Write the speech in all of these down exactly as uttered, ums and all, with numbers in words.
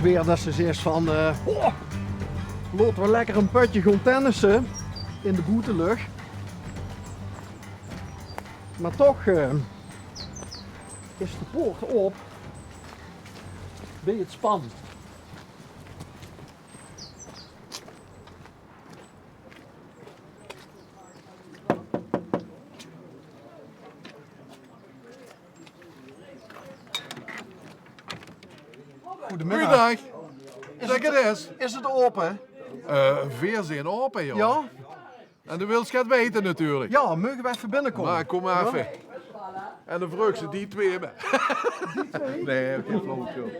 Weer dat ze zoeëts van, eh, oh, laote we lekker een pötje gaon tennisse in de boeteluch. Maar toch, eh, is de poort op bij het span. Goedemiddag. Goeiedag. Is het, is het open? Eh, veer zeen open, joh. Ja? En de wils get weite natuurlijk. Ja, moge we even binnenkomen? Maar kom maar even. En dan vreug ze die twee. Nee, oké, flauwekul.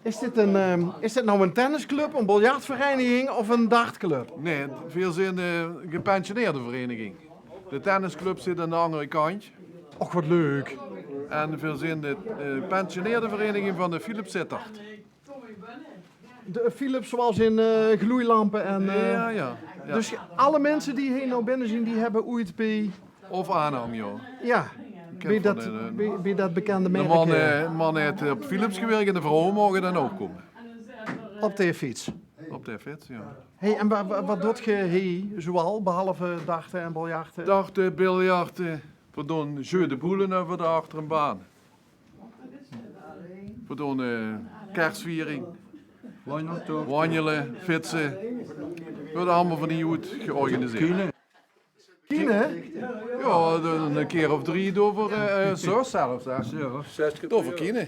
Is dit een, ehm, is dit nou een tennisclub, een biljartvereniging of een dartclub? Nee, veer zeen, eh, een gepensioneerde vereniging. De tennisclub zit aan de andere kant. Och, wat leuk. En veer zeen de, eh, gepensioneerde vereniging van de Philips Sittard. De Philips zoals in, eh, gloeilampen en, eh, ja, ja, ja. Dus alle mensen die hier nou binnen zien, die hebben ooit bij... Of aanhang, joh. Ja, bij dat, bij, bij dat bekende merk, eh. De man, eh, man heeft op Philips gewerkt en de vrouw mogen dan ook komen. Op de fiets? Op de fiets, ja. Hey, en wa-, wa-, wat doet ge hier zoal, behalve darten en biljarten? Darten, biljarten. We doen jeu de boules en we de achterbaan. We doen, eh, kerstviering. Wanjele, fietse. Wordt allemaal van die goed georganiseerd. Kiene? Ja, dan een keer of drie door voor, eh, eh, zes zelfs, hè. Door voor kiene.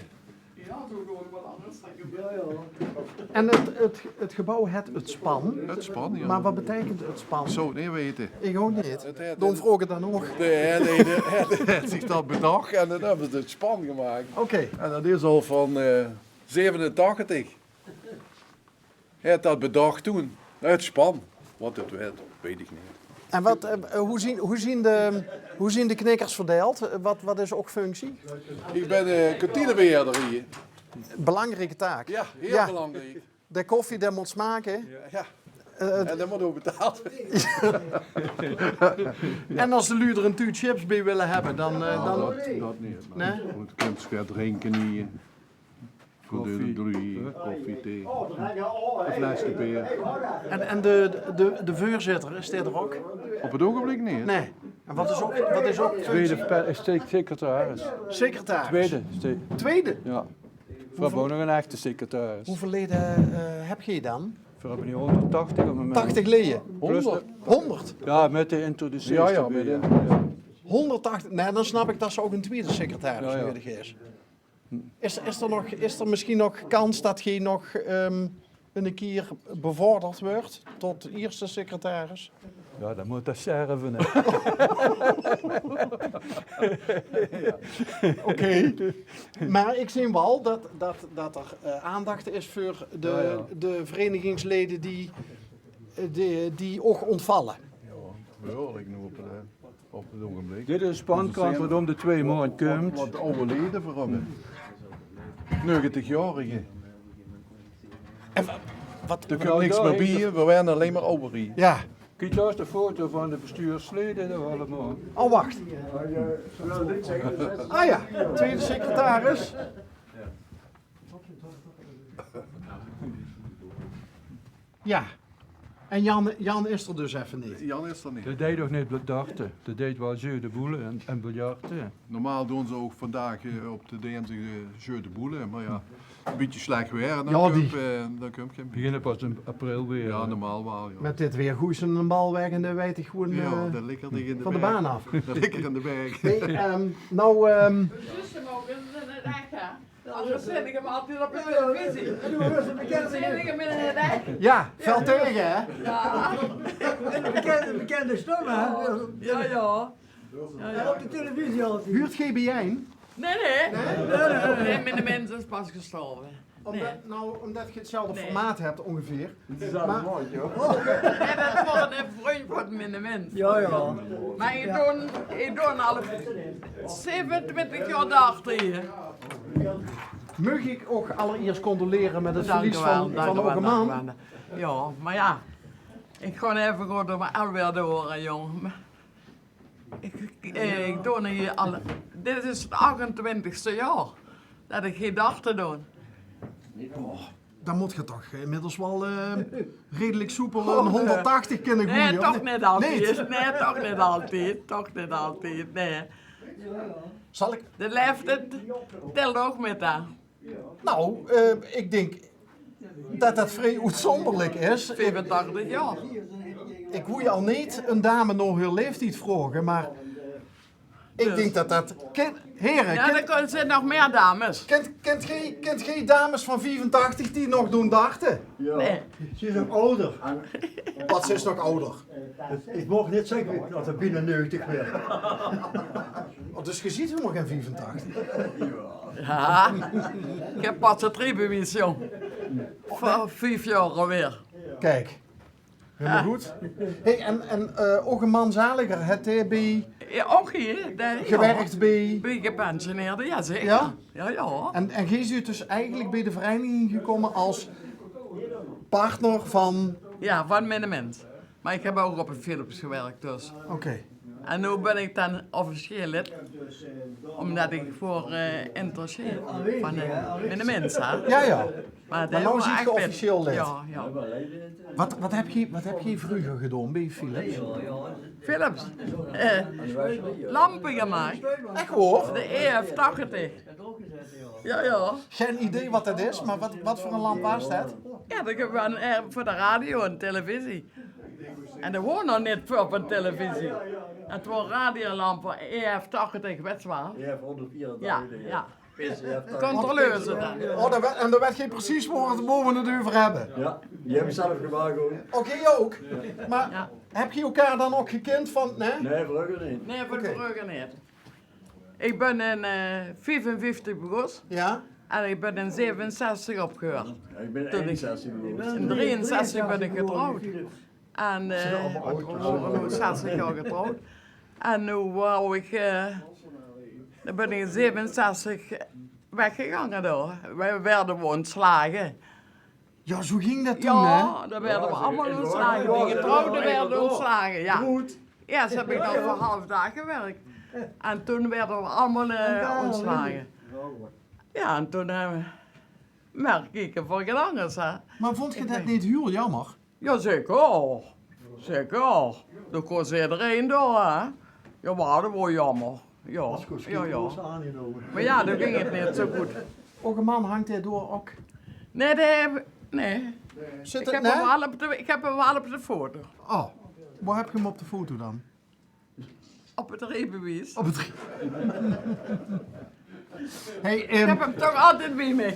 En het, het, het gebouw het het span. Het span, ja. Maar wat betekent het span? Zou het niet weten. Ik ook niet. Dan vroeg het dan nog. Nee, nee, nee, hij heeft zich dat bedacht en dan hebben ze het span gemaakt. Oké. En dat is al van, eh, zevenentachtig. Hij heeft dat bedacht toen. Het span. Wat het werd, weet ik niet. En wat, eh, hoe zien, hoe zien de, hoe zien de knikkers verdeeld? Wat, wat is ook functie? Ik ben, eh, kantinebeheerder hier. Belangrijke taak. Ja, heel belangrijk. De koffie, die moet smaken. Ja, ja. Eh, en dat moet ook betaald worden. En als de lui er een tuut chips bij willen hebben, dan, eh, dan... Dat, dat niet. Nee? Want je kunt schuin drinken hier. Koffie. Koffie, thee. Een flesje beer. En, en de, de, de voorzitter, is die er ook? Op het ogenblik niet. Nee. En wat is ook, wat is ook... Tweede pe-, is sec-, secretaris. Secretaris? Tweede. Tweede? Ja. Veer hebben ook nog een echte secretaris. Hoeveel leden, eh, heb je dan? Veer hebben nu honderdtachtig op het moment. Tachtig leden? Honderd? Honderd? Ja, met de introduceerders. Ja, ja, met de introduceerders. Honderdtachtig, nee, dan snap ik dat ze ook een tweede secretaris nodig is. Is, is er nog, is er misschien nog kans dat je nog, ehm, een keer bevorderd wordt tot eerste secretaris? Ja, dan moet dat sterven, hè. Oké. Maar ik zie wel dat, dat, dat er, eh, aandacht is voor de, de verenigingsleden die, eh, die, die ook ontvallen. Ja, behoorlijk nu op, eh, op het ogenblik. Dit is een spankrant wat om de twee maanden komt. Wat, wat oude leden veer hebben. Negentigjarige. En wa-, wat... Er komt niks meer bij, we waren alleen maar oude leden. Ja. Kijk, daar is de foto van de bestuursleden, dat allemaal. Oh, wacht. Ah ja, tweede secretaris. Ja. En Jan, Jan is er dus even niet. Jan is er niet. Dat deed toch niet darten? Dat deed wel jeu de boules en, en biljarten. Normaal doen ze ook vandaag, eh, op de dinsdag, eh, jeu de boules. Maar ja, een beetje slecht weer en dan... Ja, die komt, eh, dan komt geen... Beginnen pas in april weer, hè? Ja, normaal wel, ja. Met dit weer goeie ze een bal weg en dan weet ik gewoon, eh, van de baan af. Dat ligt er in de bek. Hey, ehm, nou, ehm, Zussen mogen ze in het echt, hè? Anders zit ik hem altijd op de televisie. Zit ik hem in het echt. Ja, veel tegen, hè? Ja. Bekende, bekende stem, hè? Ja, ja. Ja, ja. En op de televisie altijd. Huurt G B N? Nee, nee. Nee? Nee, nee, nee. Nee, mijn mens is pas gestorven. Omdat, nou, omdat je hetzelfde formaat hebt ongeveer. Het is al mooi, joh. Nee, dat was een vriend van mijn mens. Ja, ja. Maar ik doon, ik doon al zevenentwintig jaar dart hier. Mag ik ook allereerst condoleren met het verlies van, van uw man? Dank u wel, dank u wel. Ja, maar ja, ik ga even goed door mijn alweer door, jong. Ik, eh, ik doon hier al, dit is het achtentwintigste jaar dat ik hier darten doon. Oh, dan mót ge toch inmiddels waal eh, redelik soepel 'n honderdtachtig kinne goeie, of neet? Nae, toch neet altied. Nae, toch neet altied. Toch neet altied, nae. Zal ik... De laeftied telt ouch mit, hè? Nou, eh, ik dink det det vrie oetzonderlik is. Viefentachtig jaor. Ik woej al neet 'n dame nao häör laeftied vraoge, mer ik dink det det... Kin, here, ja, kin, d'r zeen nog mier dames. Kint, kint geej, kint geej dames van viefentachtig die nog doon darte? Ja. Nae. Ze is nog ouder. Wat, ze is nog ouder? Ik, ik moog neet zegge det ze bienao negentig waert. Oh, dus ge zeet hielemaol gen viefentachtig. Ja, ik heb pas 't riebewies, jong. Veur vief jaor alweer. Kiek, hielemaol good. Hey, en, en eh, ouch 'ne man zaliger, het hae bie... Ja, ouch hie, gewerkt bie... Bie gepensioneerde, ja zeker. Ja? Ja, ja. En, en geej zeet dus eigelik bie de vereiniging gekómme es partner van... Ja, van Minnemint. Mer ik heb ouch op 't Philips gewerkt, dus. Oké. En noe bin ik dan officieel lid, ómdet ik veur eh Interché van eh Minnemint zaot. Ja, ja. Mer noe zeet ge officieel lid. Ja, ja. Wat, wat heb geej, wat heb geej vreuger gedoon bie Philips? Philips. Eh, lampe gemaak. Ech waor? De E F tachtig. Ja, ja. Gen idee wat det is, mer wat, wat veur 'n lamp waas det? Ja, det waas eh, veur de radio en televisie. En det waor nog neet väöl van televisie. Het waor radiolampe, E F tachtig, wets waal. Ja, ja. Controleur ze dan. Oh, dan wet, en dan wet geej precies wao we 't bove 't euver hebbe. Ja, die heb ik zelf gemaakt ook. Oké, geej ouch. Mer heb geej elkaar dan ouch gekind van, nae? Nae, vreuger neet. Nae, van vreuger neet. Ik bin in eh viefenvieftig begós. Ja? En ik bin in zevenenzestig opgeheurd. Ja, ik bin in eenenzestig begós. In drieënzestig bin ik getrouwd. En eh, we waore noe zestig jaor getrouwd. En noe wou ik, eh, dan bin ik in zevenenzestig weggegange dao. We waerde ontslage. Ja, zo ging det toen, hè? Ja, dan waerde we allemaol ontslage. Die getrouwde waerde ontslage, ja. Eerst heb ik nog veur half daag gewerkt. En toen waerde we allemaol eh, ontslage. Ja, en toen eh, mer kieke veur get angers, hè. Mer vónd geej det neet hiel jaomer? Ja, zeker. Zeker. Det kós ederein door, hè. Ja, mer det waor jaomer. Ja, ja, ja. Mer ja, dan ging 't neet zo good. Ouch 'ne man, hangt dae dao ouch? Nae, dae heb, nae. Ik heb 'm waal op de, ik heb 'm waal op de foto. Oh, wao heb geej 'm op de foto dan? Op 't riebewies. Op 't rie- Hey, ik heb 'm toch altied bie mich.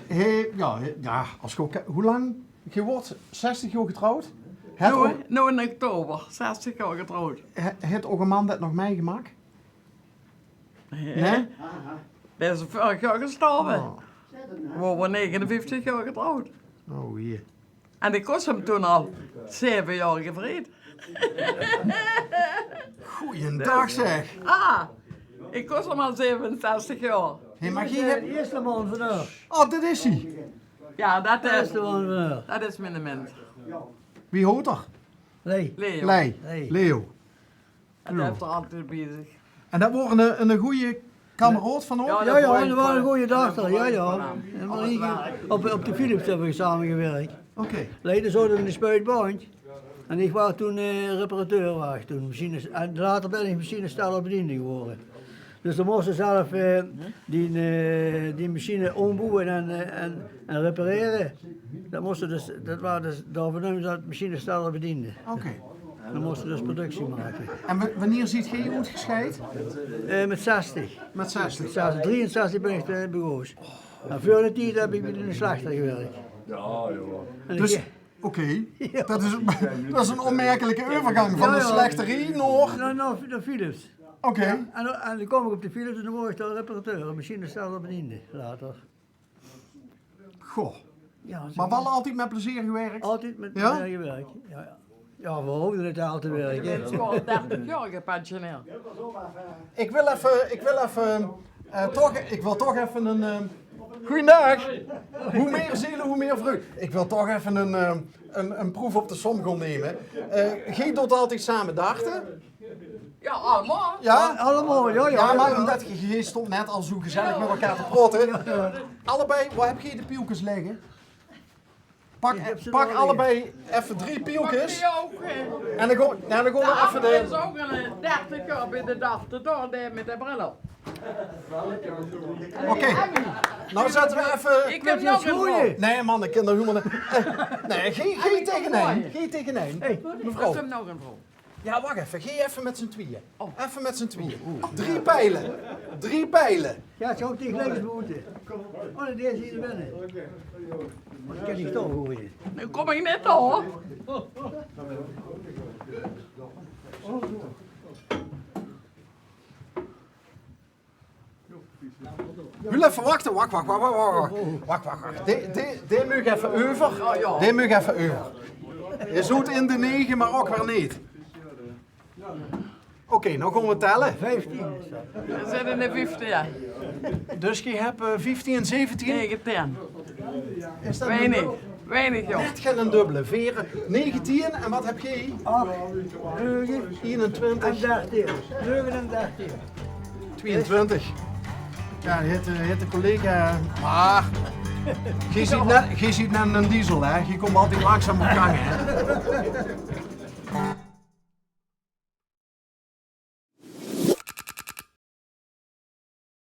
Hey, ja, ja, es ge ouch, hoe lang? Geej waort zestig jaor getrouwd? Noe, noe in oktober, zestig jaor getrouwd. Het ouch 'ne man det nog meigemaak? Nae? Dae is veurig jaor gestorve. Oh. We waore negenenvieftig jaor getrouwd. Oh, jee. En ik kós 'm toen al zeve jaor gevreid. Goeiendaag, zeg. Ah, ik kós 'm al zevenenzestig jaor. Hey, mer geej hebt... De eerste man van... Oh, det is ie. Ja, det is, det is Minnemint. Wie heet 'r? Leo. Leo. Leo. En det waor 'ne goeie kameraod van uch? Ja, ja, det waor 'ne goeie dochter, ja, ja. En Marie, op, op de Philips hebbe we same gewerkt. Oké. Leo zoot in de spuitbandj. En ik waor toen eh, reparateur, waor ik toen. Machines-, en later bin ik machinesteller-bediende gewaore. Dus dan mós ze zelf eh, die, eh, die machine ómboewe en, eh, en, en reparere. Det mós ze dus, det waor dus, daoveur neumde ze det machinesteller-bediende. Oké. Dan mós ze dus productie make. En wa-, wanneer zeet geej oetgesjeid? Eh, met zestig. Met zestig? Zestig, drieënzestig bin ik eh, begós. En veur dae tied heb ik bie de slechter gewerkt. Ja, ja. Dus, oké. Ja. Det is, det is 'n opmerkelike euvergang van de slechterie nao... Nao, nao, nao Philips. Oké. Ja, en, en dan kwaam ik op de Philips en dan woort ik dao reparateur, machinesteller-bediende later. Goh. Ja, mer waal altied met plezeer gewerkt? Altied met plezeer gewerkt, ja, ja. Ja, we hoofde neet te hel te werke. Minse waore dertig jaor gepensioneerd. Ik wil effe, ik wil effe, eh, toch, ik wil toch effe 'n, eh, goeiendaag. Hoe mier zele, hoe mier vreugde. Ik wil toch effe 'n, eh, Ein, ein proef op de som gaon numme. Eh, geej doot altied same darte? Ja, allemaol. Ja? Allemaol, ja, ja. Ja, maar omdat geej, geej stónd net al zo gezellig mit elkaar te praote. Allebei, wo höb geej de pielkes ligke? Pak, pak allebei effe drie pielkes. En dan gaon, ja, dan gaon we effe de... Is ook ein dertig jaar bij de darte, door, die met de bril op. Oké. Nou zette we effe... Ik heb nog een vraag. Nee man, ik kin d'r hielemaol neet. Eh, nee, geej, geej taegenein. Geej taegenein. Mevrouw. Ik heb nog een vraag. Ja, wach effe. Geej effe mit z'n twieje. Effe mit z'n twieje. Drie pijle. Drie pijle. Ja, zo tegelijk moeten. Oh, die is hier binnen. Dat kan ik toch gooien. Nu kom ik net door. Wiel effe wachte. Wach, wach, wach, wach, wach. Wach, wach, wach. Dae, dae, dae maag effe euver. Dae maag effe euver. Dae zoot in de nege, maar ok weer neet. Oké, nou gaon we telle. Vijftien is dat. We zitten in de vijfde, ja. Dus geej höb, eh, vieftien, zeventien. Negentien. Is dat Weinig. dubbel? Weinig, joh. Net gein dubbele. Veer, negentien. En wat höb geej? Acht, negen en Eenentwintig. dertien. Negen en dertien. Twieëntwintig. Ja, dae haet, eh, haet de collega. Maar geej zeet net, geej zeet net ein diesel, hè? Geej kump altied langzaam op gang, hè?